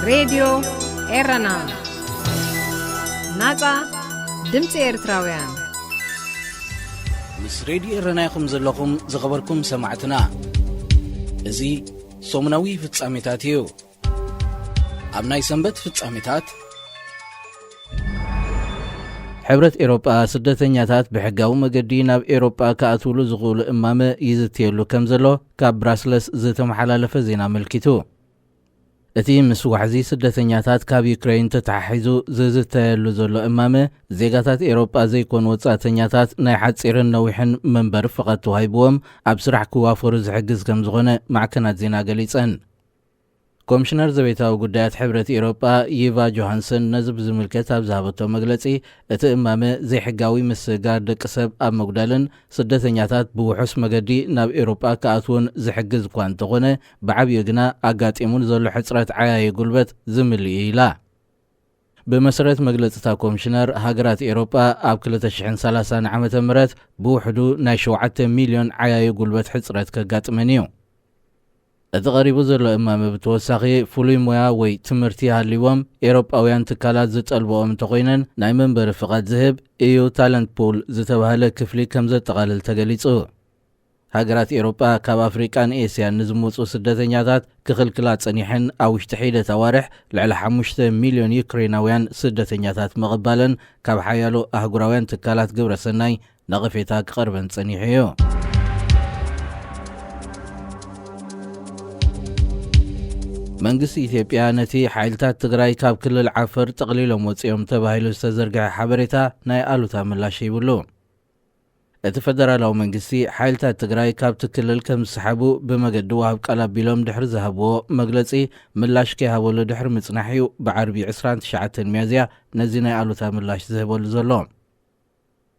ሬድዮ ኤረና፣ ናጻ ድምጺ ኤርትራውያን። ምስ ሬድዮ ኤረና ኢኹም ዘለኹም፣ ዝኸበርኩም ሰማዕትና። እዚ ሰሙናዊ ፍጻሜታት እዩ። ኣብ ናይ ሰንበት ፍጻሜታት፣ ሕብረት ኤሮጳ ስደተኛታት ብሕጋዊ መገዲ ናብ ኤሮጳ ክኣትውሉ ዝኽእሉ እማመ ይዝትየሉ ከም ዘሎ ካብ ብራስለስ ዝተመሓላለፈ ዜና ኣመልኪቱ። እቲ ምስ ዋሕዚ ስደተኛታት ካብ ዩክረይን ተተሓሒዙ ዝዝተየሉ ዘሎ እማመ፣ ዜጋታት ኤሮጳ ዘይኮኑ ወጻእተኛታት ናይ ሓጺርን ነዊሕን መንበሪ ፍቓድ ተዋሂብዎም ኣብ ስራሕ ክዋፈሩ ዝሕግዝ ከም ዝኾነ ማዕከናት ዜና ገሊጸን። ኮሚሽነር ዘቤታዊ ጉዳያት ሕብረት ኤሮጳ ይቫ ጆሃንሰን ነዚ ብዝምልከት ኣብ ዝሃበቶ መግለጺ፣ እቲ እማመ ዘይሕጋዊ ምስግጋር ደቂ ሰብ ኣብ ምጉዳልን ስደተኛታት ብውሑስ መገዲ ናብ ኤውሮጳ ክኣትዉን ዝሕግዝ እኳ እንተኾነ፣ ብዓብዩ ግና ኣጋጢሙ ንዘሎ ሕጽረት ዓያዪ ጉልበት ዝምልእ እዩ ኢላ። ብመሰረት መግለጺ እታ ኮሚሽነር፣ ሃገራት ኤውሮጳ ኣብ ክልተ ሽሕን ሰላሳን ዓመተ ምህረት ብውሕዱ ናይ ሸውዓተ ሚልዮን ዓያዪ ጉልበት ሕጽረት ከጋጥመን እዩ። እቲ ቀሪቡ ዘሎ እማመ ብተወሳኺ ፍሉይ ሞያ ወይ ትምህርቲ ሃልይዎም ኤውሮጳውያን ትካላት ዝጠልብኦም እንተኾይነን ናይ መንበሪ ፍቓድ ዝህብ ኢዩ ታለንት ፑል ዝተባህለ ክፍሊ ከም ዘጠቓልል ተገሊጹ። ሃገራት ኤውሮጳ ካብ ኣፍሪቃን ኤስያን ንዝመጹ ስደተኛታት ክኽልክላ ጸኒሐን ኣብ ውሽጢ ሒደት ኣዋርሕ ልዕሊ ሓሙሽተ ሚልዮን ዩክሬናውያን ስደተኛታት ምቕባለን ካብ ሓያሎ ኣህጉራውያን ትካላት ግብረ ሰናይ ነቐፌታ ክቐርበን ጸኒሑ እዩ። መንግስቲ ኢትዮጵያ ነቲ ሓይልታት ትግራይ ካብ ክልል ዓፈር ጠቕሊሎም ወፂኦም ተባሂሉ ዝተዘርግሐ ሓበሬታ ናይ ኣሉታ ምላሽ ሂብሉ። እቲ ፈደራላዊ መንግስቲ ሓይልታት ትግራይ ካብቲ ክልል ከም ዝሰሓቡ ብመገዲ ወሃብ ቃል ኣቢሎም ድሕሪ ዝሃብዎ መግለፂ ምላሽ ከይሃበሉ ድሕሪ ምፅናሕ እዩ ብዓርቢ ዕስራን ትሽዓተን ሚያዝያ ነዚ ናይ ኣሉታ ምላሽ ዝህበሉ ዘሎ።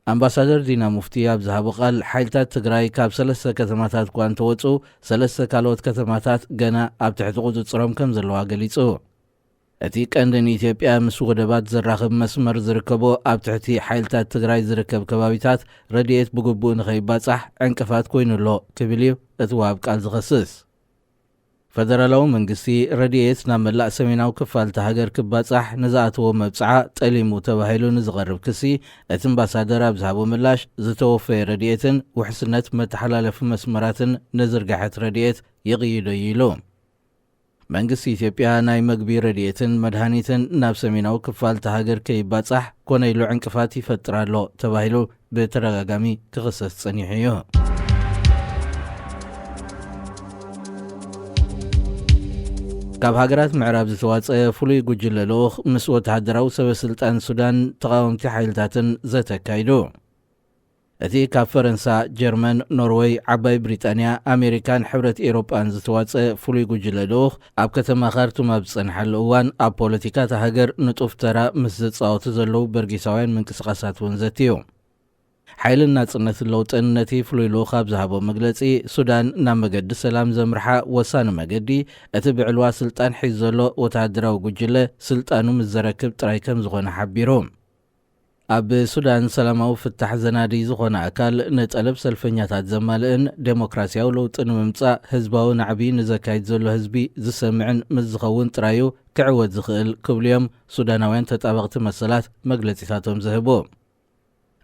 ኣምባሳደር ዲና ሙፍቲ ኣብ ዝሃቦ ቃል፣ ሓይልታት ትግራይ ካብ ሰለስተ ከተማታት እኳ እንተወፁ፣ ሰለስተ ካልኦት ከተማታት ገና ኣብ ትሕቲ ቁፅፅሮም ከም ዘለዋ ገሊፁ። እቲ ቀንዲ ንኢትዮጵያ ምስ ወደባት ዘራኽብ መስመር ዝርከቦ ኣብ ትሕቲ ሓይልታት ትግራይ ዝርከብ ከባቢታት ረድኤት ብግቡእ ንኸይባጻሕ ዕንቅፋት ኮይኑ ኣሎ ክብል እዩ እቲ ወሃብ ቃል ዝኸስስ። ፈደራላዊ መንግስቲ ረድኤት ናብ መላእ ሰሜናዊ ክፋል እታ ሃገር ክባጻሕ ንዝኣተዎ መብጽዓ ጠሊሙ ተባሂሉ ንዝቐርብ ክሲ፣ እቲ ኣምባሳደር ኣብ ዝሃቦ ምላሽ፣ ዝተወፈየ ረድኤትን ውሕስነት መተሓላለፊ መስመራትን ንዝርጋሐት ረድኤት ይቕይዶ እዩ ኢሉ። መንግስቲ ኢትዮጵያ ናይ መግቢ ረድኤትን መድሃኒትን ናብ ሰሜናዊ ክፋል እታ ሃገር ከይባጻሕ ኮነ ኢሉ ዕንቅፋት ይፈጥር ኣሎ ተባሂሉ ብተደጋጋሚ ክኽሰስ ጸኒሑ እዩ። ካብ ሃገራት ምዕራብ ዝተዋጸ ፍሉይ ጉጅለ ልኡኽ ምስ ወተሃደራዊ ሰበ ስልጣን ሱዳን፣ ተቓወምቲ ሓይልታትን ዘተ ኣካይዱ። እቲ ካብ ፈረንሳ፣ ጀርመን፣ ኖርወይ፣ ዓባይ ብሪጣንያ፣ ኣሜሪካን ሕብረት ኤውሮጳን ዝተዋጸ ፍሉይ ጉጅለ ልኡኽ ኣብ ከተማ ካርቱም ኣብ ዝጸንሓሉ እዋን ኣብ ፖለቲካ እታ ሃገር ንጡፍ ተራ ምስ ዝጻወቱ ዘለዉ በርጌሳውያን ምንቅስቓሳት እውን ዘትዩ። ሓይልን ናጽነትን ለውጥን ነቲ ፍሉይ ልኡኽ ኣብ ዝሃቦ መግለጺ፣ ሱዳን ናብ መገዲ ሰላም ዘምርሓ ወሳኒ መገዲ እቲ ብዕልዋ ስልጣን ሒዙ ዘሎ ወተሃደራዊ ጉጅለ ስልጣኑ ምስ ዘረክብ ጥራይ ከም ዝኾነ ሓቢሩ። ኣብ ሱዳን ሰላማዊ ፍታሕ ዘናድይ ዝኾነ ኣካል ንጠለብ ሰልፈኛታት ዘማልእን ዴሞክራሲያዊ ለውጢ ንምምጻእ ህዝባዊ ናዕቢ ንዘካይድ ዘሎ ህዝቢ ዝሰምዕን ምስ ዝኸውን ጥራዩ ክዕወት ዝኽእል ክብሉ እዮም ሱዳናውያን ተጣበቕቲ መሰላት መግለጺታቶም ዝህቡ።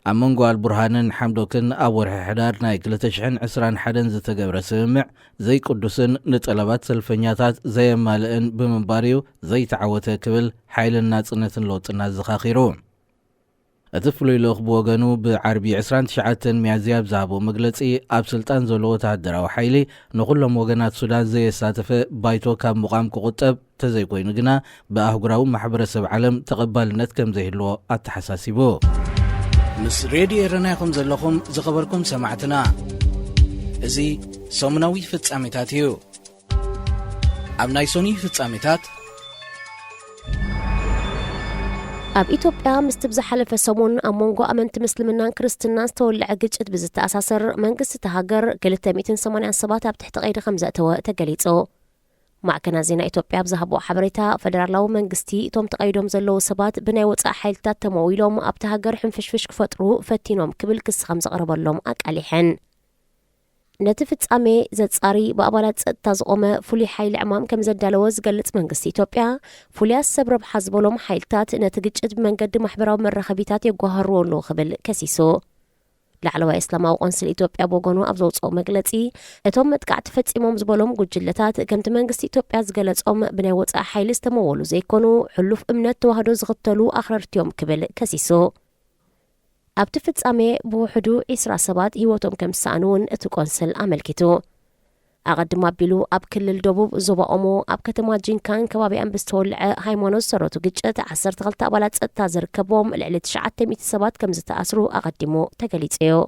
ኣብ መንጎ ኣልቡርሃንን ሓምዶክን ኣብ ወርሒ ሕዳር ናይ ክልተ ሽሕን ዕስራን ሓደን ዝተገብረ ስምምዕ ዘይቅዱስን ንጠለባት ሰልፈኛታት ዘየማልእን ብምንባር እዩ ዘይተዓወተ ክብል ሓይልን ናጽነትን ለውጥን ኣዘኻኺሩ። እቲ ፍሉይ ልኡኽ ብወገኑ ብዓርቢ ዕስራን ትሽዓተን ሚያዝያ ኣብ ዝሃቦ መግለጺ ኣብ ስልጣን ዘሎ ወተሃደራዊ ሓይሊ ንኹሎም ወገናት ሱዳን ዘየሳተፈ ባይቶ ካብ ምቋም ክቑጠብ፣ ተዘይኮይኑ ግና ብኣህጉራዊ ማሕበረሰብ ዓለም ተቐባልነት ከም ዘይህልዎ ኣተሓሳሲቡ። ምስ ሬድዮ ኤረና ኢኹም ዘለኹም ዝኸበርኩም ሰማዕትና። እዚ ሰሙናዊ ፍጻሜታት እዩ። ኣብ ናይ ሶኒ ፍጻሜታት፣ ኣብ ኢትዮጵያ ምስቲ ብዝሓለፈ ሰሙን ኣብ መንጎ ኣመንቲ ምስልምናን ክርስትናን ዝተወልዐ ግጭት ብዝተኣሳሰር መንግስቲ እታ ሃገር ክልተ ሚእትን ሰማንያን ሰባት ኣብ ትሕቲ ቀይዲ ከም ዘእተወ ተገሊጹ። ማዕከናት ዜና ኢትዮጵያ ኣብ ዝሃብኦ ሓበሬታ፣ ፈደራላዊ መንግስቲ እቶም ተቐይዶም ዘለዉ ሰባት ብናይ ወጻኢ ሓይልታት ተመዊሎም ኣብታ ሃገር ሕንፍሽፍሽ ክፈጥሩ ፈቲኖም ክብል ክሲ ከም ዘቕረበሎም ኣቃሊሐን። ነቲ ፍጻሜ ዘጻሪ ብኣባላት ጸጥታ ዝቖመ ፍሉይ ሓይሊ ዕማም ከም ዘዳለወ ዝገልጽ መንግስቲ ኢትዮጵያ፣ ፍሉያት ሰብ ረብሓ ዝበሎም ሓይልታት ነቲ ግጭት ብመንገዲ ማሕበራዊ መራኸቢታት የጓህርዎ ኣለዉ ክብል ከሲሱ። ላዕለዋይ እስላማዊ ቆንስል ኢትዮጵያ ብወገኑ ኣብ ዘውፅኦ መግለፂ፣ እቶም መጥቃዕቲ ፈፂሞም ዝበሎም ጉጅለታት ከምቲ መንግስቲ ኢትዮጵያ ዝገለፆም ብናይ ወፃኢ ሓይሊ ዝተመወሉ ዘይኮኑ፣ ሕሉፍ እምነት ተዋህዶ ዝኽተሉ ኣኽረርቲ እዮም ክብል ከሲሱ። ኣብቲ ፍጻሜ ብውሕዱ ዒስራ ሰባት ህይወቶም ከም ዝሰኣኑ እውን እቲ ቆንስል ኣመልኪቱ። ኣቐድም ኣቢሉ ኣብ ክልል ደቡብ ዞባ ኦሞ ኣብ ከተማ ጂንካን ከባቢኣን ብዝተወልዐ ሃይማኖት ዝሰረቱ ግጭት ዓሰርተ ክልተ ኣባላት ጸጥታ ዝርከብዎም ልዕሊ ትሽዓተ ሚእቲ ሰባት ከም ዝተኣስሩ ኣቐዲሙ ተገሊጹ እዩ።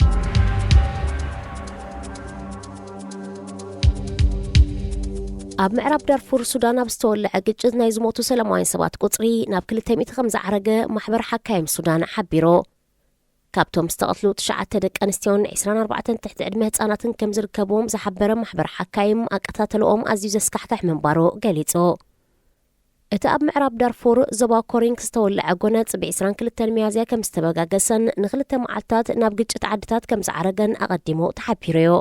ኣብ ምዕራብ ዳርፉር ሱዳን ኣብ ዝተወልዐ ግጭት ናይ ዝሞቱ ሰላማውያን ሰባት ቁጽሪ ናብ ክልተ ሚእቲ ከም ዝዓረገ ማሕበር ሓካይም ሱዳን ሓቢሩ። ካብቶም ዝተቐትሉ ትሽዓተ ደቂ ኣንስትዮን ዒስራን ኣርባዕተን ትሕቲ ዕድመ ህጻናትን ከም ዝርከብዎም ዝሓበረ ማሕበር ሓካይም፣ ኣቀታተልኦም ኣዝዩ ዘስካሕክሕ ምንባሩ ገሊጹ። እቲ ኣብ ምዕራብ ዳርፉር ዞባ ኮሪንክ ዝተወልዐ ጎነጽ ብ ዒስራን ክልተን ሚያዝያ ከም ዝተበጋገሰን ንኽልተ መዓልታት ናብ ግጭት ዓድታት ከም ዝዓረገን ኣቐዲሙ ተሓቢሩ እዩ።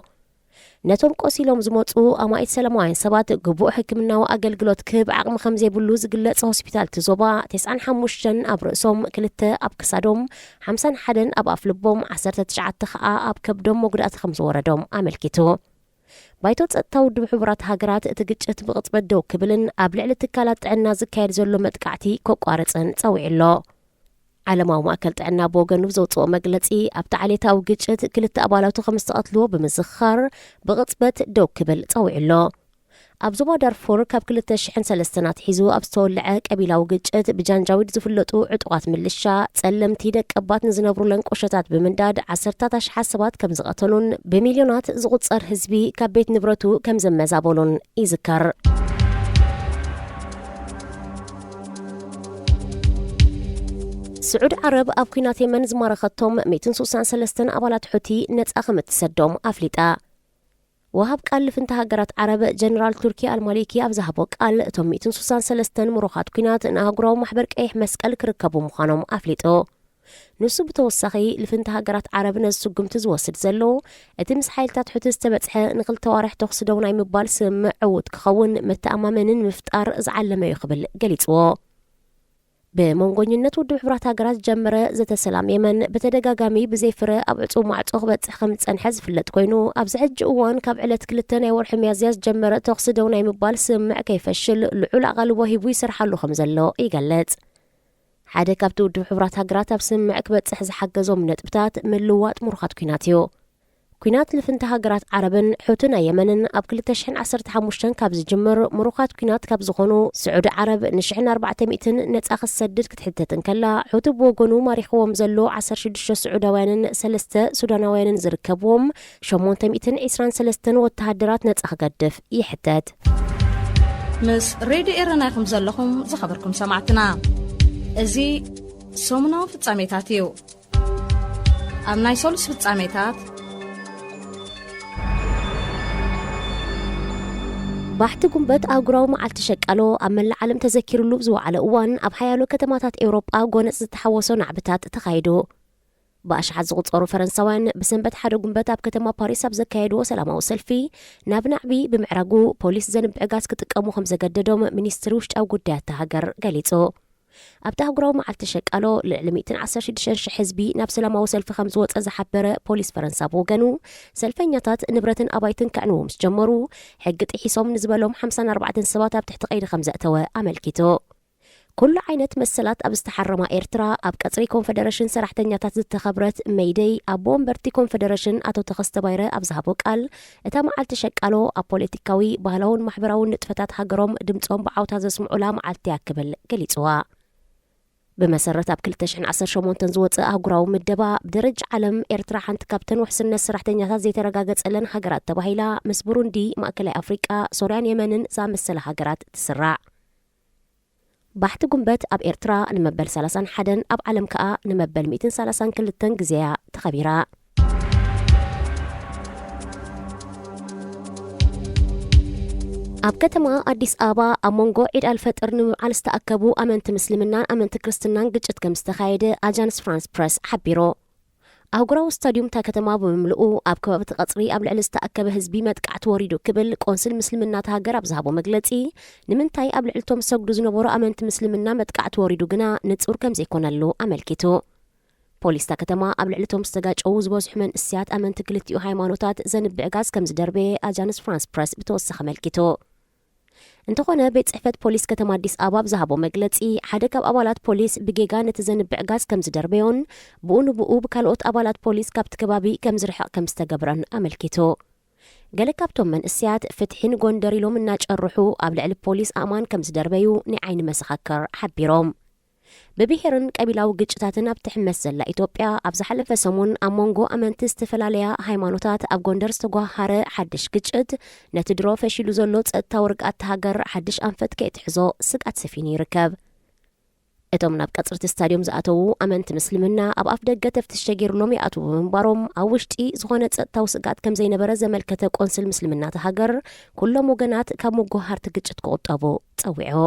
ነቶም ቆሲሎም ዝመጹ ኣማኢት ሰላማውያን ሰባት ግቡእ ሕክምናዊ ኣገልግሎት ክህብ ዓቕሚ ከም ዘይብሉ ዝግለጽ ሆስፒታል እቲ ዞባ፣ ተስዓን ሓሙሽተን ኣብ ርእሶም፣ ክልተ ኣብ ክሳዶም፣ ሓምሳን ሓደን ኣብ ኣፍልቦም፣ ዓሰርተ ትሽዓተ ከኣ ኣብ ከብዶም መጉዳእቲ ከም ዝወረዶም ኣመልኪቱ። ባይቶ ጸጥታ ውድብ ሕቡራት ሃገራት እቲ ግጭት ብቕጽበት ደው ክብልን ኣብ ልዕሊ ትካላት ጥዕና ዝካየድ ዘሎ መጥቃዕቲ ከቋርጽን ጸዊዑ ኣሎ። ዓለማዊ ማእከል ጥዕና ብወገኑ ዘውጽኦ መግለጺ፣ ኣብቲ ዓሌታዊ ግጭት ክልተ ኣባላቱ ከም ዝተቐትልዎ ብምዝኽኻር፣ ብቕጽበት ደው ክብል ጸዊዑ ኣሎ። ኣብ ዞባ ዳርፉር ካብ ክልተ ሽሕን ሰለስተን ኣትሒዙ ኣብ ዝተወልዐ ቀቢላዊ ግጭት ብጃንጃዊድ ዝፍለጡ ዕጡቓት ምልሻ፣ ጸለምቲ ደቀባት ንዝነብሩለን ቁሸታት ብምንዳድ ዓሰርታት ኣሽሓት ሰባት ከም ዝቐተሉን ብሚልዮናት ዝቑጸር ህዝቢ ካብ ቤት ንብረቱ ከም ዘመዛበሉን ይዝከር። ስዑድ ዓረብ ኣብ ኲናት የመን ዝማረኸቶም ሚእትን ስሳን ሰለስተን ኣባላት ሑቲ ነጻ ከም እትሰዶም ኣፍሊጣ። ወሃብ ቃል ልፍንቲ ሃገራት ዓረብ ጀነራል ቱርኪ ኣልማሊኪ ኣብ ዝሃቦ ቃል፣ እቶም ሚእትን ስሳን ሰለስተን ምሩኻት ኲናት ንኣህጉራዊ ማሕበር ቀይሕ መስቀል ክርከቡ ምዃኖም ኣፍሊጡ። ንሱ ብተወሳኺ፣ ልፍንቲ ሃገራት ዓረብ ነዚ ስጉምቲ ዝወስድ ዘሎ፣ እቲ ምስ ሓይልታት ሑቲ ዝተበጽሐ ንኽልተ ኣዋርሕ ተኹሲ ደው ናይ ምባል ስምምዕ ዕዉት ክኸውን መተኣማመኒ ንምፍጣር ዝዓለመ እዩ ክብል ገሊጽዎ። ብመንጎኝነት ውድብ ሕቡራት ሃገራት ዝጀመረ ዘተ ሰላም የመን ብተደጋጋሚ ብዘይ ፍረ ኣብ ዕጹው ማዕጾ ክበጽሕ ከም ዝጸንሐ ዝፍለጥ ኮይኑ፣ ኣብዚ ሕጂ እዋን ካብ ዕለት ክልተ ናይ ወርሒ ሚያዝያ ዝጀመረ ተኹሲ ደው ናይ ምባል ስምምዕ ከይፈሽል ልዑል ኣቓልቦ ሂቡ ይሰርሓሉ ከም ዘሎ ይገልጽ። ሓደ ካብቲ ውድብ ሕቡራት ሃገራት ኣብ ስምምዕ ክበጽሕ ዝሓገዞም ነጥብታት ምልዋጥ ምሩኻት ኲናት እዩ። ኲናት ልፍንቲ ሃገራት ዓረብን ሑቲ ናይ የመንን ኣብ ክልተ ሽሕን ዓሰርተ ሓሙሽተን ካብ ዝጅምር፣ ምሩኻት ኲናት ካብ ዝኾኑ ስዑዲ ዓረብ ንሽሕን ኣርባዕተ ሚእትን ነጻ ክትሰድድ ክትሕተት እንከላ፣ ሑቲ ብወገኑ ማሪኽዎም ዘሎ ዓሰርተ ሽዱሽተ ስዑዳውያንን ሰለስተ ሱዳናውያንን ዝርከብዎም ሸሞንተ ሚእትን ዕስራን ሰለስተን ወተሃደራት ነጻ ክገድፍ ይሕተት። ምስ ሬድዮ ኤረና ኢኹም ዘለኹም ዝኸበርኩም ሰማዕትና። እዚ ሰሙናዊ ፍጻሜታት እዩ። ኣብ ናይ ሰሉስ ፍጻሜታት፣ ባሕቲ ጉንበት ኣህጉራዊ መዓልቲ ሸቃሎ ኣብ መላእ ዓለም ተዘኪሩሉ ብዝወዓለ እዋን፣ ኣብ ሓያሎ ከተማታት ኤውሮጳ ጎነጽ ዝተሓወሶ ናዕብታት ተኻይዱ። ብኣሽሓት ዝቑጸሩ ፈረንሳውያን ብሰንበት ሓደ ጉንበት ኣብ ከተማ ፓሪስ ኣብ ዘካየድዎ ሰላማዊ ሰልፊ፣ ናብ ናዕቢ ብምዕራጉ ፖሊስ ዘንብዕ ጋዝ ክጥቀሙ ከም ዘገደዶም ሚኒስትሪ ውሽጣዊ ጉዳያት እታ ሃገር ገሊጹ። ኣብቲ ኣህጉራዊ መዓልቲ ሸቃሎ፣ ልዕሊ ሚእትን ዓሰርተ ሽዱሽተን ሽሕ ህዝቢ ናብ ሰላማዊ ሰልፊ ከም ዝወጸ ዝሓበረ ፖሊስ ፈረንሳ ብወገኑ፣ ሰልፈኛታት ንብረትን ኣባይትን ከዕንዉ ምስ ጀመሩ፣ ሕጊ ጥሒሶም ንዝበሎም ሓምሳን ኣርባዕተን ሰባት ኣብ ትሕቲ ቀይዲ ከም ዘእተወ ኣመልኪቱ። ኩሉ ዓይነት መሰላት ኣብ ዝተሓረማ ኤርትራ፣ ኣብ ቀጽሪ ኮንፈደረሽን ሰራሕተኛታት ዝተኸብረት መይደይ፣ ኣቦ ወንበርቲ ኮንፈደረሽን ኣቶ ተኸስተ ባይረ ኣብ ዝሃቦ ቃል፣ እታ መዓልቲ ሸቃሎ ኣብ ፖለቲካዊ፣ ባህላውን ማሕበራውን ንጥፈታት ሃገሮም ድምጾም ብዓውታ ዘስምዑላ መዓልቲ እያ ክብል ገሊጽዋ። ብመሰረት ኣብ ክልተ ሽሕን ዓሰርተ ሸሞንተን ዝወጸ ኣህጉራዊ ምደባ፣ ብደረጃ ዓለም ኤርትራ ሓንቲ ካብተን ውሕስነት ሰራሕተኛታት ዘይተረጋገጸለን ሃገራት ተባሂላ፣ ምስ ቡሩንዲ፣ ማእከላይ ኣፍሪቃ፣ ሶርያን የመንን ዝኣመሰላ ሃገራት ትስራዕ። ባሕቲ ጉንበት ኣብ ኤርትራ ንመበል ሰላሳን ሓደን፣ ኣብ ዓለም ከኣ ንመበል ሚእትን ሰላሳን ክልተን ግዜ እያ ተኸቢራ። ኣብ ከተማ ኣዲስ ኣበባ ኣብ መንጎ ዒድ ኣልፈጥር ንምብዓል ዝተኣከቡ ኣመንቲ ምስልምናን ኣመንቲ ክርስትናን ግጭት ከም ዝተኻየደ ኣጃንስ ፍራንስ ፕረስ ሓቢሩ። ኣህጉራዊ ስታድዩም እታ ከተማ ብምምልኡ፣ ኣብ ከባቢ እቲ ቀጽሪ ኣብ ልዕሊ ዝተኣከበ ህዝቢ መጥቃዕቲ ወሪዱ ክብል ቆንስል ምስልምና እታ ሃገር ኣብ ዝሃቦ መግለጺ፣ ንምንታይ ኣብ ልዕሊ እቶም ዝሰግዱ ዝነበሩ ኣመንቲ ምስልምና መጥቃዕቲ ወሪዱ ግና ንጹር ከም ዘይኮነሉ ኣመልኪቱ። ፖሊስ እታ ከተማ ኣብ ልዕሊ እቶም ዝተጋጨዉ ዝበዝሑ መንእሰያት ኣመንቲ ክልቲኡ ሃይማኖታት ዘንብዕ ጋዝ ከም ዝደርበየ ኣጃንስ ፍራንስ ፕረስ ብተወሳኺ ኣመልኪቱ። እንተኾነ፣ ቤት ጽሕፈት ፖሊስ ከተማ ኣዲስ ኣበባ ኣብ ዝሃቦ መግለጺ፣ ሓደ ካብ ኣባላት ፖሊስ ብጌጋ ነቲ ዘንብዕ ጋዝ ከም ዝደርበዮን ብኡ ንብኡ ብካልኦት ኣባላት ፖሊስ ካብቲ ከባቢ ከም ዝርሕቕ ከም ዝተገብረን ኣመልኪቱ። ገለ ካብቶም መንእሰያት ፍትሒ ንጎንደር ኢሎም እናጨርሑ ኣብ ልዕሊ ፖሊስ ኣእማን ከም ዝደርበዩ ናይ ዓይኒ መሰኻክር ሓቢሮም። ብብሄርን ቀቢላዊ ግጭታትን ኣብ ትሕመስ ዘላ ኢትዮጵያ፣ ኣብ ዝሓለፈ ሰሙን ኣብ መንጎ ኣመንቲ ዝተፈላለያ ሃይማኖታት ኣብ ጎንደር ዝተጓሃረ ሓድሽ ግጭት፣ ነቲ ድሮ ፈሺሉ ዘሎ ጸጥታዊ ርግኣት እታ ሃገር ሓድሽ ኣንፈት ከይትሕዞ ስግኣት ሰፊኑ ይርከብ። እቶም ናብ ቀጽርቲ ስታድዮም ዝኣተዉ ኣመንቲ ምስልምና፣ ኣብ ኣፍ ደገ ተፍትሽ ተገይሩሎም ይኣትዉ ብምንባሮም፣ ኣብ ውሽጢ ዝኾነ ጸጥታዊ ስግኣት ከም ዘይነበረ ዘመልከተ ቆንስል ምስልምና እታ ሃገር፣ ኩሎም ወገናት ካብ መጓሃርቲ ግጭት ክቑጠቡ ጸዊዑ።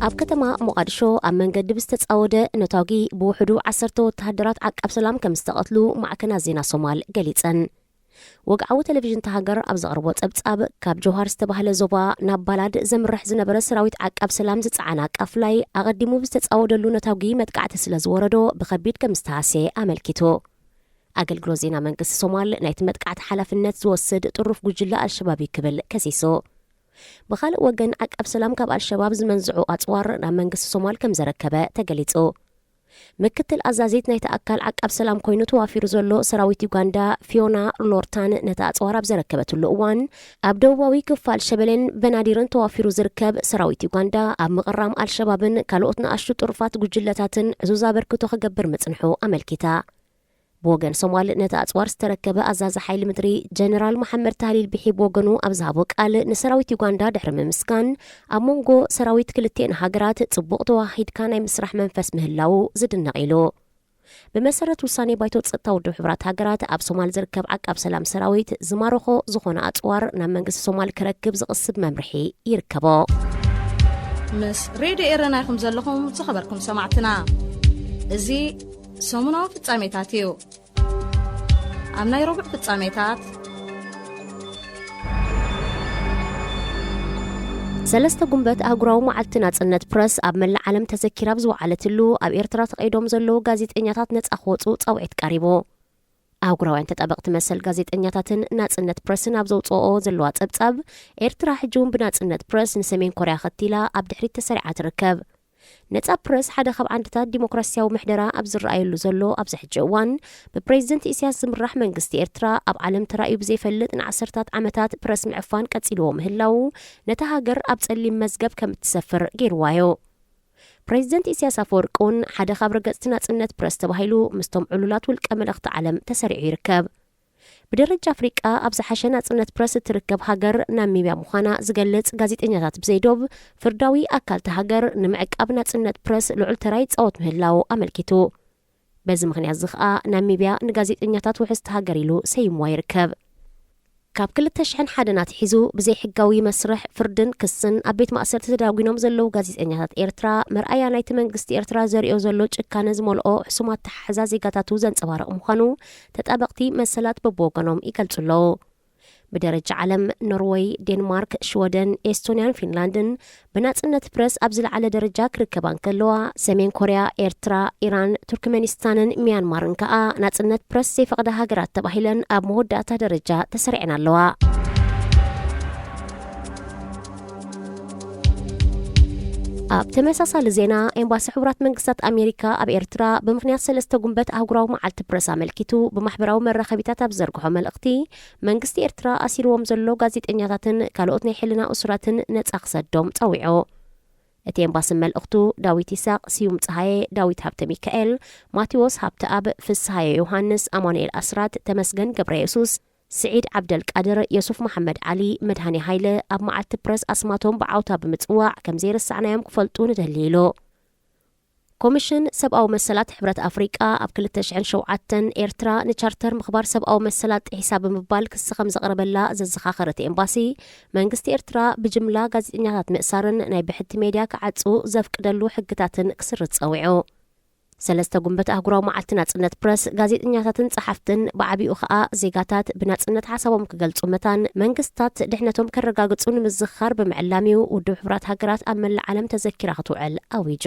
ኣብ ከተማ ሞቓድሾ ኣብ መንገዲ ብዝተጻወደ ነታጒ ብውሕዱ ዓሰርተ ወተሃደራት ዓቃብ ሰላም ከም ዝተቐትሉ ማዕከናት ዜና ሶማል ገሊጸን። ወግዓዊ ቴሌቪዥን እታ ሃገር ኣብ ዘቕርቦ ጸብጻብ፣ ካብ ጆሃር ዝተባህለ ዞባ ናብ ባላድ ዘምርሕ ዝነበረ ሰራዊት ዓቃብ ሰላም ዝጸዓና ቃፍላይ ኣቐዲሙ ብዝተጻወደሉ ነታጒ መጥቃዕቲ ስለ ዝወረዶ ብኸቢድ ከም ዝተሃስየ ኣመልኪቱ። ኣገልግሎት ዜና መንግስቲ ሶማል ናይቲ መጥቃዕቲ ሓላፍነት ዝወስድ ጥሩፍ ጉጅለ ኣልሸባብ እዩ ክብል ከሲሱ። ብኻልእ ወገን፣ ዓቃብ ሰላም ካብ ኣልሸባብ ዝመንዝዑ ኣጽዋር ናብ መንግስቲ ሶማል ከም ዘረከበ ተገሊጹ። ምክትል ኣዛዚት ናይቲ ኣካል ዓቃብ ሰላም ኮይኑ ተዋፊሩ ዘሎ ሰራዊት ዩጋንዳ፣ ፊዮና ሎርታን፣ ነቲ ኣጽዋር ኣብ ዘረከበትሉ እዋን፣ ኣብ ደቡባዊ ክፋል ሸበሌን በናዲርን ተዋፊሩ ዝርከብ ሰራዊት ዩጋንዳ፣ ኣብ ምቕራም ኣልሸባብን ካልኦት ንኣሽቱ ጥሩፋት ጉጅለታትን ዕዙዝ ኣበርክቶ ክገብር ምጽንሑ ኣመልኪታ። ብወገን ሶማል፣ ነቲ ኣጽዋር ዝተረከበ ኣዛዚ ሓይሊ ምድሪ ጀነራል መሓመድ ታህሊል ቢሒ ብወገኑ ኣብ ዝሃቦ ቃል፣ ንሰራዊት ዩጋንዳ ድሕሪ ምምስጋን፣ ኣብ መንጎ ሰራዊት ክልቲኤን ሃገራት ጽቡቕ ተዋሂድካ ናይ ምስራሕ መንፈስ ምህላዉ ዝድነቕ ኢሉ። ብመሰረት ውሳኔ ባይቶ ጸጥታ ውድብ ሕቡራት ሃገራት፣ ኣብ ሶማል ዝርከብ ዓቃብ ሰላም ሰራዊት ዝማረኾ ዝኾነ ኣጽዋር ናብ መንግስቲ ሶማል ክረክብ ዝቕስብ መምርሒ ይርከቦ። ምስ ሬድዮ ኤረና ኢኹም ዘለኹም ዝኸበርኩም ሰማዕትና። እዚ ሰሙናዊ ፍጻሜታት እዩ። ኣብ ናይ ረቡዕ ፍጻሜታት፣ ሰለስተ ጉንበት ኣህጉራዊ መዓልቲ ናጽነት ፕረስ ኣብ መላእ ዓለም ተዘኪራ ኣብ ዝወዓለትሉ፣ ኣብ ኤርትራ ተቐይዶም ዘለዉ ጋዜጠኛታት ነጻ ክወጹ ጻውዒት ቀሪቡ። ኣህጉራውያን ተጣበቕቲ መሰል ጋዜጠኛታትን ናጽነት ፕረስን ኣብ ዘውጽኦኦ ዘለዋ ጸብጻብ፣ ኤርትራ ሕጂ እውን ብናጽነት ፕረስ ንሰሜን ኮርያ ኸቲላ ኣብ ድሕሪት ተሰሪዓ ትርከብ። ነጻ ፕረስ ሓደ ካብ ዓንድታት ዲሞክራስያዊ ምሕደራ ኣብ ዝረኣየሉ ዘሎ ኣብዚ ሕጂ እዋን፣ ብፕሬዚደንት ኢሳያስ ዝምራሕ መንግስቲ ኤርትራ፣ ኣብ ዓለም ተራእዩ ብዘይፈልጥ ንዓሰርታት ዓመታት ፕረስ ምዕፋን ቀጺልዎ ምህላዉ፣ ነታ ሃገር ኣብ ጸሊም መዝገብ ከም እትሰፍር ገይርዋዮ። ፕሬዚደንት ኢሳያስ ኣፈወርቂ እውን ሓደ ካብ ረገጽቲ ናጽነት ፕረስ ተባሂሉ ምስቶም ዕሉላት ውልቀ መለኽቲ ዓለም ተሰሪዑ ይርከብ። ብደረጃ ኣፍሪቃ ኣብ ዝሓሸ ናጽነት ፕረስ እትርከብ ሃገር ናሚብያ ምዃና ዝገልጽ፣ ጋዜጠኛታት ብዘይዶብ ፍርዳዊ ኣካል እታ ሃገር ንምዕቃብ ናጽነት ፕረስ ልዑል ተራ ይጻወት ምህላዉ ኣመልኪቱ። በዚ ምኽንያት እዚ ኸኣ ናሚብያ ንጋዜጠኛታት ውሕስቲ ሃገር ኢሉ ሰይምዋ ይርከብ። ካብ ክልተ ሽሕን ሓደን ኣትሒዙ ብዘይሕጋዊ መስርሕ ፍርድን ክስን ኣብ ቤት ማእሰርቲ ተዳጒኖም ዘለዉ ጋዜጠኛታት ኤርትራ፣ መርኣያ ናይቲ መንግስቲ ኤርትራ ዘርእዮ ዘሎ ጭካነ ዝመልኦ ሕሱም ኣተሓሕዛ ዜጋታቱ ዘንጸባርቕ ምዃኑ ተጣበቕቲ መሰላት በብወገኖም ይገልጹ ኣለዉ። ብደረጃ ዓለም፣ ኖርወይ፣ ዴንማርክ፣ ሽወደን፣ ኤስቶንያን ፊንላንድን ብናጽነት ፕረስ ኣብ ዝለዓለ ደረጃ ክርከባ እንከለዋ፣ ሰሜን ኮርያ፣ ኤርትራ፣ ኢራን፣ ቱርክመኒስታንን ሚያንማርን ከኣ ናጽነት ፕረስ ዘይፈቕዳ ሃገራት ተባሂለን ኣብ መወዳእታ ደረጃ ተሰሪዐን ኣለዋ። ኣብ ተመሳሳሊ ዜና፣ ኤምባሲ ሕቡራት መንግስታት ኣሜሪካ ኣብ ኤርትራ ብምኽንያት ሰለስተ ጉንበት ኣህጉራዊ መዓልቲ ፕረስ ኣመልኪቱ ብማሕበራዊ መራኸቢታት ኣብ ዝዘርግሖ መልእኽቲ፣ መንግስቲ ኤርትራ ኣሲርዎም ዘሎ ጋዜጠኛታትን ካልኦት ናይ ሕልና እሱራትን ነጻ ክሰዶም ጸዊዑ። እቲ ኤምባሲ መልእኽቱ፣ ዳዊት ይሳቕ፣ ስዩም ጸሃየ፣ ዳዊት ሃብተ ሚካኤል፣ ማቴዎስ ሃብተኣብ፣ ፍስሃየ ዮሃንስ፣ ኣማኑኤል ኣስራት፣ ተመስገን ገብረ የሱስ፣ ስዒድ ዓብደልቃድር፣ የሱፍ መሓመድ ዓሊ፣ መድሃኔ ሃይለ ኣብ መዓልቲ ፕረስ ኣስማቶም ብዓውታ ብምጽዋዕ ከም ዘይረሳዕናዮም ክፈልጡ ንደሊ ኢሉ። ኮሚሽን ሰብኣዊ መሰላት ሕብረት ኣፍሪቃ ኣብ ክልተ ሽሕን ሸውዓተን ኤርትራ ንቻርተር ምኽባር ሰብኣዊ መሰላት ጥሒሳ ብምባል ክሲ ከም ዘቕረበላ ዘዘኻኸረ እቲ ኤምባሲ፣ መንግስቲ ኤርትራ ብጅምላ ጋዜጠኛታት ምእሳርን ናይ ብሕቲ ሜድያ ክዓጹ ዘፍቅደሉ ሕግታትን ክስርዝ ጸዊዑ። ሰለስተ ጉንበት ኣህጉራዊ መዓልቲ ናጽነት ፕረስ፣ ጋዜጠኛታትን ጸሓፍትን፣ ብዓቢኡ ኸኣ ዜጋታት ብናጽነት ሓሳቦም ክገልጹ መታን መንግስታት ድሕነቶም ከረጋግጹ ንምዝኽኻር ብምዕላም እዩ ውድብ ሕቡራት ሃገራት ኣብ መላእ ዓለም ተዘኪራ ክትውዕል ኣዊጁ።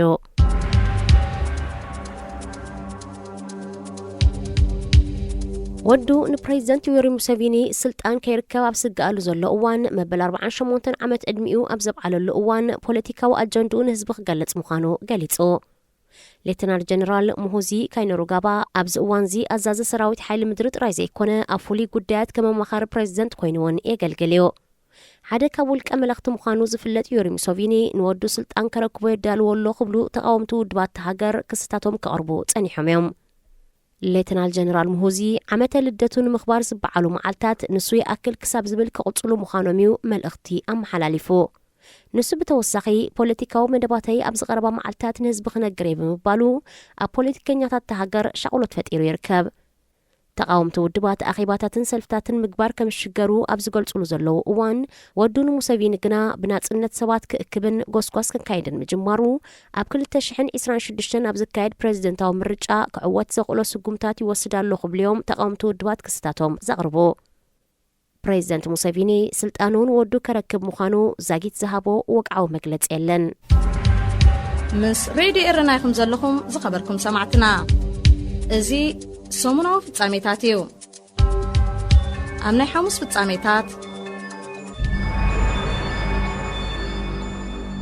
ወዱ ንፕሬዚደንት ዮወሪ ሙሴቪኒ ስልጣን ከይርከብ ኣብ ዝስግኣሉ ዘሎ እዋን፣ መበል ኣርባዓን ሸሞንተን ዓመት ዕድሚኡ ኣብ ዘብዓለሉ እዋን፣ ፖለቲካዊ ኣጀንድኡ ንህዝቢ ክገልጽ ምዃኑ ገሊጹ። ሌተናል ጀነራል ሙሁዚ ካይነሩጋባ ኣብዚ እዋንዚ ኣዛዚ ሰራዊት ሓይሊ ምድሪ ጥራይ ዘይኮነ፣ ኣብ ፍሉይ ጉዳያት ከም ኣማኻሪ ፕሬዚደንት ኮይኑ እውን የገልግል እዩ። ሓደ ካብ ውልቀ መለኽቲ ምዃኑ ዝፍለጥ ዮሪ ሙሶቪኒ፣ ንወዱ ስልጣን ከረክቦ የዳልዎ ኣሎ ክብሉ ተቓወምቲ ውድባት እታ ሃገር ክስታቶም ከቕርቡ ጸኒሖም እዮም። ሌተናል ጀነራል ሙሁዚ፣ ዓመተ ልደቱ ንምኽባር ዝበዓሉ መዓልታት ንሱ ይኣክል ክሳብ ዝብል ክቕጽሉ ምዃኖም እዩ መልእኽቲ ኣመሓላሊፉ። ንሱ ብተወሳኺ፣ ፖለቲካዊ መደባተይ ኣብዚ ቀረባ መዓልታት ንህዝቢ ክነግር እየ ብምባሉ፣ ኣብ ፖለቲከኛታት እታ ሃገር ሻቕሎት ፈጢሩ ይርከብ። ተቓወምቲ ውድባት ኣኼባታትን ሰልፍታትን ምግባር ከም ዝሽገሩ ኣብ ዝገልጹሉ ዘለዉ እዋን፣ ወዱ ንሙሰቪኒ ግና ብናጽነት ሰባት ክእክብን ጎስጓስ ከካይድን ምጅማሩ፣ ኣብ ክልተ ሽሕን ዕስራን ሽዱሽተን ኣብ ዝካየድ ፕሬዚደንታዊ ምርጫ ክዕወት ዘኽእሎ ስጉምታት ይወስድ ኣሎ ክብሉ እዮም ተቓወምቲ ውድባት ክስታቶም ዘቕርቡ። ፕሬዚደንት ሙሰቪኒ፣ ስልጣኑ ንወዱ ከረክብ ምዃኑ ዛጊት ዝሃቦ ወግዓዊ መግለጺ የለን። ምስ ሬድዮ ኤረና ኢኹም ዘለኹም ዝኸበርኩም ሰማዕትና። እዚ ሰሙናዊ ፍጻሜታት እዩ። ኣብ ናይ ሓሙስ ፍጻሜታት፣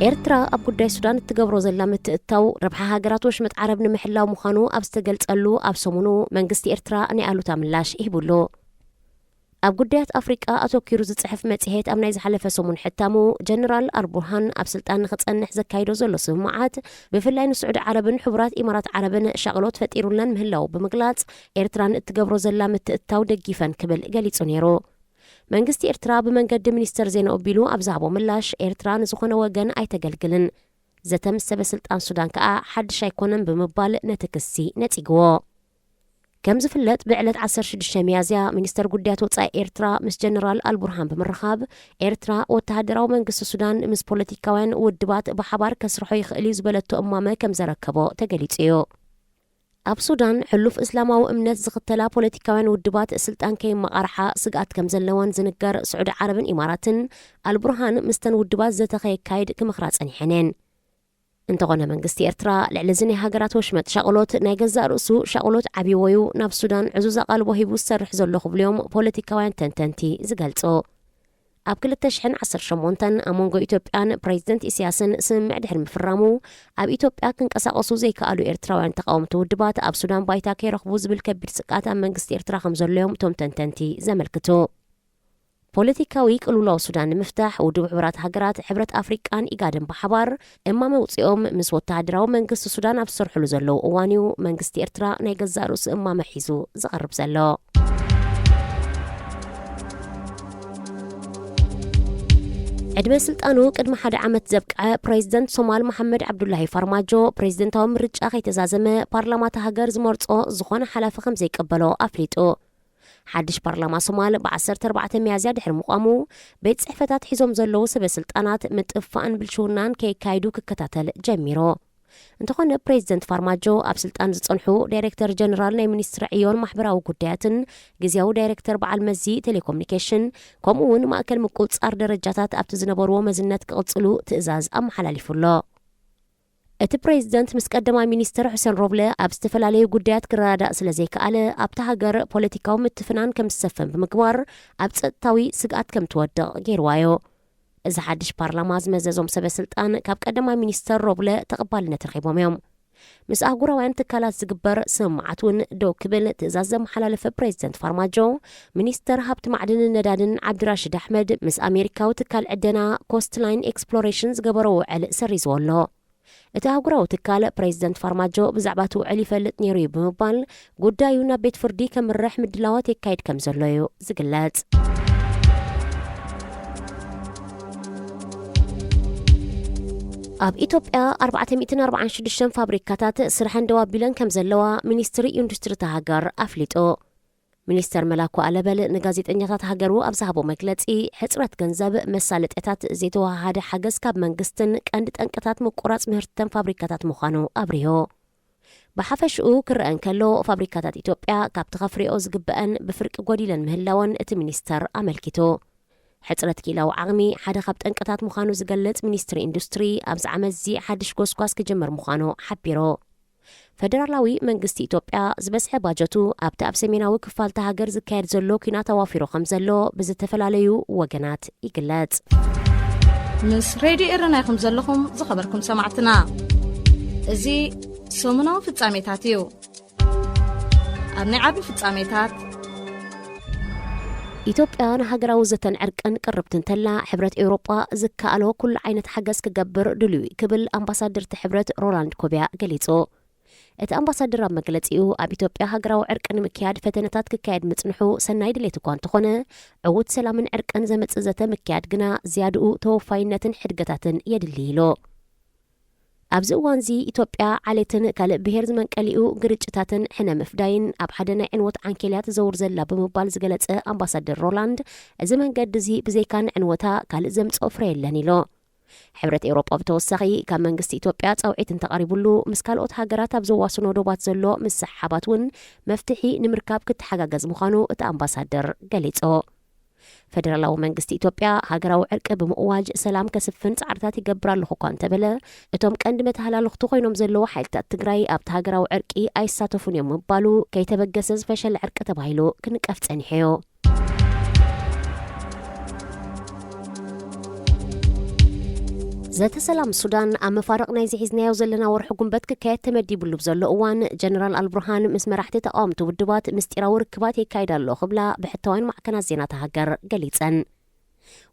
ኤርትራ ኣብ ጉዳይ ሱዳን እትገብሮ ዘላ ምትእትታው ረብሓ ሃገራት ወሽመጥ ዓረብ ንምሕላው ምዃኑ ኣብ ዝተገልጸሉ ኣብ ሰሙኑ፣ መንግስቲ ኤርትራ ናይ ኣሉታ ምላሽ ሂቡሉ። ኣብ ጉዳያት ኣፍሪቃ ኣተኲሩ ዝጽሕፍ መጽሔት ኣብ ናይ ዝሓለፈ ሰሙን ሕታሙ፣ ጀነራል ኣልቡርሃን ኣብ ስልጣን ንኽጸንሕ ዘካይዶ ዘሎ ስምምዓት፣ ብፍላይ ንስዑዲ ዓረብን ሕቡራት ኢማራት ዓረብን ሻቕሎት ፈጢሩለን ምህላው ብምግላጽ፣ ኤርትራ ንእትገብሮ ዘላ ምትእትታው ደጊፈን ክብል ገሊጹ ነይሩ። መንግስቲ ኤርትራ ብመንገዲ ሚኒስተር ዜና ኣቢሉ ኣብ ዝሃቦ ምላሽ፣ ኤርትራ ንዝኾነ ወገን ኣይተገልግልን። ዘተ ምስ ሰበ ስልጣን ሱዳን ከኣ ሓድሽ ኣይኮነን ብምባል ነቲ ክሲ ነጺግዎ። ከም ዝፍለጥ፣ ብዕለት ዓሰርተ ሽዱሽተ ሚያዝያ፣ ሚኒስተር ጉዳያት ወጻኢ ኤርትራ ምስ ጀነራል ኣልቡርሃን ብምርኻብ፣ ኤርትራ ወተሃደራዊ መንግስቲ ሱዳን ምስ ፖለቲካውያን ውድባት ብሓባር ከስርሖ ይኽእል እዩ ዝበለቶ እማመ ከም ዘረከቦ ተገሊጹ እዩ። ኣብ ሱዳን፣ ሕሉፍ እስላማዊ እምነት ዝኽተላ ፖለቲካውያን ውድባት ስልጣን ከይመቓርሓ ስግኣት ከም ዘለወን ዝንገር ስዑዲ ዓረብን ኢማራትን፣ ኣልቡርሃን ምስተን ውድባት ዘተ ከየካይድ ክመኽራ ጸኒሐን እየን። እንተኾነ መንግስቲ ኤርትራ ልዕሊ እዚ ናይ ሃገራት ወሽመጥ ሻቕሎት ናይ ገዛእ ርእሱ ሻቕሎት ዓብይዎ እዩ ናብ ሱዳን ዕዙዝ ኣቓልቦ ሂቡ ዝሰርሕ ዘሎ ክብሉ እዮም ፖለቲካውያን ተንተንቲ ዝገልጹ። ኣብ ክልተ ሽሕን ዓሰርተ ሸሞንተን ኣብ መንጎ ኢትዮጵያን ፕሬዚደንት ኢሳያስን ስምምዕ ድሕሪ ምፍራሙ ኣብ ኢትዮጵያ ክንቀሳቐሱ ዘይከኣሉ ኤርትራውያን ተቓወምቲ ውድባት ኣብ ሱዳን ባይታ ከይረኽቡ ዝብል ከቢድ ስግኣት ኣብ መንግስቲ ኤርትራ ከም ዘሎ እዮም እቶም ተንተንቲ ዘመልክቱ። ፖለቲካዊ ቅልውላው ሱዳን ንምፍታሕ ውድብ ሕቡራት ሃገራት፣ ሕብረት ኣፍሪቃን ኢጋድን ብሓባር እማመ ኣውጺኦም ምስ ወተሃደራዊ መንግስቲ ሱዳን ኣብ ዝሰርሕሉ ዘለዉ እዋን እዩ መንግስቲ ኤርትራ ናይ ገዛእ ርእሱ እማመ ሒዙ ዝቐርብ ዘሎ። ዕድመ ስልጣኑ ቅድሚ ሓደ ዓመት ዘብቅዐ ፕሬዚደንት ሶማል መሓመድ ዓብዱላሂ ፋርማጆ፣ ፕሬዚደንታዊ ምርጫ ከይተዛዘመ ፓርላማ እታ ሃገር ዝመርጾ ዝኾነ ሓላፊ ከም ዘይቀበሎ ኣፍሊጡ። ሓድሽ ፓርላማ ሶማል ብ ዓሰርተ ኣርባዕተ ሚያዝያ ድሕሪ ምቋሙ፣ ቤት ጽሕፈታት ሒዞም ዘለዉ ሰበ ስልጣናት ምጥፋእን ብልሽውናን ከየካይዱ ክከታተል ጀሚሩ። እንተኾነ፣ ፕሬዚደንት ፋርማጆ ኣብ ስልጣን ዝጸንሑ ዳይሬክተር ጀነራል ናይ ሚኒስትሪ ዕዮን ማሕበራዊ ጉዳያትን፣ ግዝያዊ ዳይሬክተር በዓል መዚ ቴሌኮሙኒኬሽን፣ ከምኡ እውን ማእከል ምቁጽጻር ደረጃታት ኣብቲ ዝነበርዎ መዝነት ክቕጽሉ ትእዛዝ ኣመሓላሊፉ ኣሎ። እቲ ፕሬዚደንት ምስ ቀዳማይ ሚኒስትር ሑሴን ሮብለ ኣብ ዝተፈላለዩ ጉዳያት ክረዳዳእ ስለ ዘይከኣለ፣ ኣብታ ሃገር ፖለቲካዊ ምትፍናን ከም ዝሰፈን ብምግባር፣ ኣብ ጸጥታዊ ስግኣት ከም ትወድቕ ገይርዋዮ። እዚ ሓድሽ ፓርላማ ዝመዘዞም ሰበ ስልጣን ካብ ቀዳማይ ሚኒስተር ሮብለ ተቐባልነት ረኺቦም እዮም። ምስ ኣህጉራውያን ትካላት ዝግበር ስምምዓት እውን ደው ክብል ትእዛዝ ዘመሓላለፈ ፕሬዚደንት ፋርማጆ፣ ሚኒስተር ሃብቲ ማዕድንን ነዳድን ዓብድራሽድ ኣሕመድ ምስ ኣሜሪካዊ ትካል ዕደና ኮስትላይን ኤክስፕሎሬሽን ዝገበሮ ውዕል ሰሪዝዎ ኣሎ። እቲ ኣህጉራዊ ትካል፣ ፕሬዚደንት ፋርማጆ ብዛዕባ እቲ ውዕል ይፈልጥ ነይሩ እዩ ብምባል፣ ጉዳዩ ናብ ቤት ፍርዲ ከምርሕ ምድላዋት የካይድ ከም ዘሎ እዩ ዝግለጽ። ኣብ ኢትዮጵያ ኣርባዕተ ሚእትን ኣርባዓን ሽዱሽተን ፋብሪካታት ስርሐን ደው ኣቢለን ከም ዘለዋ ሚኒስትሪ ኢንዱስትሪ እታ ሃገር ኣፍሊጡ። ሚኒስተር መላኩ ኣለበል ንጋዜጠኛታት ሃገሩ ኣብ ዝሃቦ መግለጺ፣ ሕጽረት ገንዘብ፣ መሳለጥያታት፣ ዘይተወሃሃደ ሓገዝ ካብ መንግስትን ቀንዲ ጠንቅታት ምቁራጽ ምህርተን ፋብሪካታት ምዃኑ ኣብሪሁ። ብሓፈሽኡ ክረአ እንከሎ፣ ፋብሪካታት ኢትዮጵያ ካብቲ ከፍርዮ ዝግበአን ብፍርቂ ጎዲለን ምህላወን እቲ ሚኒስተር ኣመልኪቱ። ሕጽረት ክኢላዊ ዓቕሚ ሓደ ካብ ጠንቅታት ምዃኑ ዝገልጽ ሚኒስትሪ ኢንዱስትሪ፣ ኣብዚ ዓመት'ዚ ሓድሽ ጎስጓስ ክጅምር ምዃኑ ሓቢሩ። ፈደራላዊ መንግስቲ ኢትዮጵያ ዝበዝሐ ባጀቱ ኣብቲ ኣብ ሰሜናዊ ክፋል'ታ ሃገር ዝካየድ ዘሎ ኲናት ኣዋፊሩ ከም ዘሎ ብዝተፈላለዩ ወገናት ይግለጽ። ምስ ሬድዮ ኤረና ኢኹም ዘለኹም ዝኸበርኩም ሰማዕትና። እዚ ሰሙናዊ ፍጻሜታት እዩ። ኣብ ናይ ዓቢ ፍጻሜታት፣ ኢትዮጵያ ንሃገራዊ ዘተን ዕርቅን ቅርብቲ እንተላ፣ ሕብረት ኤውሮጳ ዝከኣሎ ኩሉ ዓይነት ሓገዝ ክገብር ድልዩ እዩ ክብል ኣምባሳደር እቲ ሕብረት ሮላንድ ኮቢያ ገሊጹ። እቲ ኣምባሳደር ኣብ መግለጺኡ፣ ኣብ ኢትዮጵያ ሃገራዊ ዕርቂ ንምክያድ ፈተነታት ክካየድ ምጽንሑ ሰናይ ድሌት እኳ እንተኾነ፣ ዕዉት ሰላምን ዕርቅን ዘምጽእ ዘተ ምክያድ ግና ዝያድኡ ተወፋይነትን ሕድገታትን የድሊ ኢሉ። ኣብዚ እዋንዚ ኢትዮጵያ ዓሌትን ካልእ ብሄር ዝመንቀሊኡ ግርጭታትን ሕነ ምፍዳይን ኣብ ሓደ ናይ ዕንወት ዓንኬልያ ትዘውር ዘላ ብምባል ዝገለጸ ኣምባሳደር ሮላንድ፣ እዚ መንገዲ እዚ ብዘይካ ንዕንወታ ካልእ ዘምጽኦ ፍረ የለን ኢሉ። ሕብረት ኤውሮጳ ብተወሳኺ ካብ መንግስቲ ኢትዮጵያ ጻውዒት እንተቐሪቡሉ፣ ምስ ካልኦት ሃገራት ኣብ ዘዋስኖ ዶባት ዘሎ ምስሕሓባት እውን መፍትሒ ንምርካብ ክተሓጋገዝ ምዃኑ እቲ ኣምባሳደር ገሊጹ። ፈደራላዊ መንግስቲ ኢትዮጵያ ሃገራዊ ዕርቂ ብምእዋጅ ሰላም ከስፍን ጻዕርታት ይገብር ኣለኹ እኳ እንተበለ፣ እቶም ቀንዲ መተሃላልኽቱ ኮይኖም ዘለዉ ሓይልታት ትግራይ ኣብቲ ሃገራዊ ዕርቂ ኣይሳተፉን እዮም ምባሉ ከይተበገሰ ዝፈሸለ ዕርቂ ተባሂሉ ክንቀፍ ጸኒሑ እዩ። ዘተ ሰላም ሱዳን ኣብ መፋርቕ ናይዚ ሒዝናዮ ዘለና ወርሒ ጉንበት ክካየድ ተመዲቡሉ ብዘሎ እዋን፣ ጀነራል ኣልቡርሃን ምስ መራሕቲ ተቓወምቲ ውድባት ምስጢራዊ ርክባት የካይድ ኣሎ ክብላ ብሕታውያን ማዕከናት ዜና እታ ሃገር ገሊጸን።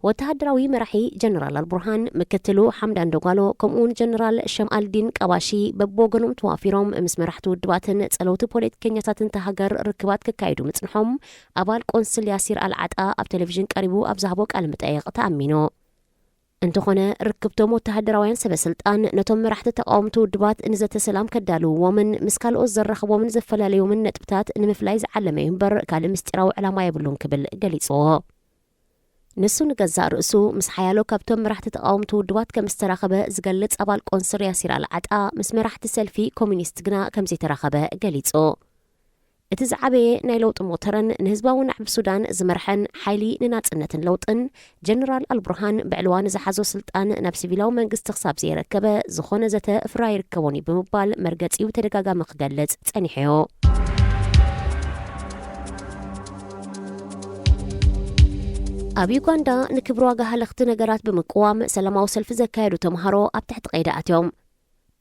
ወተሃደራዊ መራሒ ጀነራል ኣልቡርሃን፣ ምክትሉ ሓምዳን ደጓሎ፣ ከምኡውን ጀነራል ሸምኣልዲን ቀባሺ በብወገኖም ተዋፊሮም ምስ መራሕቲ ውድባትን ጸለውቲ ፖለቲከኛታትን እታ ሃገር ርክባት ክካይዱ ምጽንሖም ኣባል ቆንስል ያሲር ኣልዓጣ ኣብ ቴሌቪዥን ቀሪቡ ኣብ ዝሃቦ ቃለ መጠይቕ ተኣሚኑ። እንተኾነ፣ ርክብቶም ወተሃደራውያን ሰበ ስልጣን ነቶም መራሕቲ ተቓወምቲ ውድባት ንዘተ ሰላም ከዳልውዎምን ምስ ካልኦት ዘራኽቦምን ዘፈላለዮምን ነጥብታት ንምፍላይ ዝዓለመ እዩ እምበር፣ ካልእ ምስጢራዊ ዕላማ የብሉን ክብል ገሊጽዎ። ንሱ ንገዛእ ርእሱ ምስ ሓያሎ ካብቶም መራሕቲ ተቓወምቲ ውድባት ከም ዝተራኸበ ዝገልጽ ኣባል ቆንስል ያሲር ኣልዓጣ፣ ምስ መራሕቲ ሰልፊ ኮሚኒስት ግና ከም ዘይተራኸበ ገሊጹ። እቲ ዝዓበየ ናይ ለውጢ ሞተረን ንህዝባዊ ናዕቢ ሱዳን ዝመርሐን ሓይሊ ንናጽነትን ለውጥን፣ ጀነራል ኣልቡርሃን ብዕልዋ ንዝሓዞ ስልጣን ናብ ሲቪላዊ መንግስቲ ክሳብ ዘየረከበ ዝኾነ ዘተ ፍረ ኣይርከቦን እዩ ብምባል መርገጺኡ ተደጋጋሚ ክገልጽ ጸኒሑ እዩ። ኣብ ዩጋንዳ ንክብሪ ዋጋ ሃለኽቲ ነገራት ብምቅዋም ሰላማዊ ሰልፊ ዘካየዱ ተምሃሮ ኣብ ትሕቲ ቀይዲ ኣትዮም።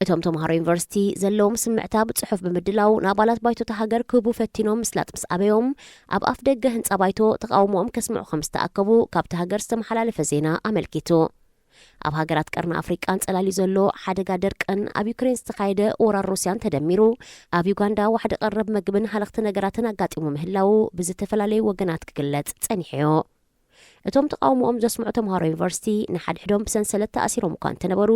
እቶም ተምሃሮ ዩኒቨርሲቲ ዘለዎም ስምዕታ ብጽሑፍ ብምድላው ንኣባላት ባይቶ እታ ሃገር ክህቡ ፈቲኖም ምስላጥ ምስ ኣበዮም፣ ኣብ ኣፍ ደገ ህንጻ ባይቶ ተቓውሞኦም ከስምዑ ከም ዝተኣከቡ ካብቲ ሃገር ዝተመሓላለፈ ዜና ኣመልኪቱ። ኣብ ሃገራት ቀርኒ ኣፍሪቃ ኣንጸላልዩ ዘሎ ሓደጋ ደርቅን ኣብ ዩክሬን ዝተኻየደ ወራር ሩስያን ተደሚሩ፣ ኣብ ዩጋንዳ ዋሕዲ ቀረብ መግብን ሃለኽቲ ነገራትን ኣጋጢሙ ምህላዉ ብዝተፈላለዩ ወገናት ክግለጽ ጸኒሑ እዩ። እቶም ተቓውሞኦም ዘስምዑ ተምሃሮ ዩኒቨርሲቲ ንሓድሕዶም ብሰንሰለት ተኣሲሮም እኳ እንተነበሩ፣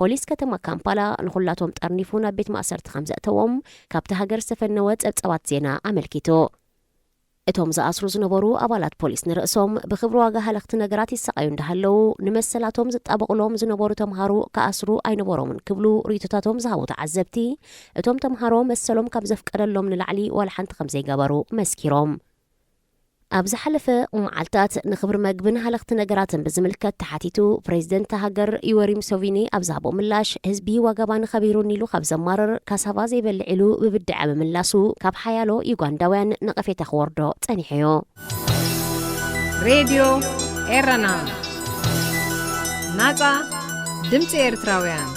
ፖሊስ ከተማ ካምፓላ ንኹላቶም ጠርኒፉ ናብ ቤት ማእሰርቲ ከም ዘእተዎም ካብቲ ሃገር ዝተፈነወ ጸብጻባት ዜና ኣመልኪቱ። እቶም ዝኣስሩ ዝነበሩ ኣባላት ፖሊስ ንርእሶም ብክብሪ ዋጋ ሃለኽቲ ነገራት ይሰቓዩ እንዳሃለዉ፣ ንመሰላቶም ዝጣበቑሎም ዝነበሩ ተምሃሮ ክኣስሩ ኣይነበሮምን ክብሉ ርእይቶታቶም ዝሃቡ ተዓዘብቲ፣ እቶም ተምሃሮ መሰሎም ካብ ዘፍቀደሎም ንላዕሊ ዋላ ሓንቲ ከም ዘይገበሩ መስኪሮም። ኣብ ዝሓለፈ መዓልታት ንኽብሪ መግብን ሃለኽቲ ነገራትን ብዝምልከት ተሓቲቱ፣ ፕሬዚደንት እታ ሃገር ዩወሪ ሙሶቪኒ ኣብ ዝሃቦ ምላሽ፣ ህዝቢ ዋጋ ባኒ ከቢሩኒ ኢሉ ካብ ዘማርር፣ ካሳቫ ዘይበልዕ ኢሉ ብብድዐ ምምላሱ ካብ ሓያሎ ዩጋንዳውያን ነቐፌታ ክወርዶ ጸኒሑ እዩ። ሬድዮ ኤረና፣ ናጻ ድምጺ ኤርትራውያን።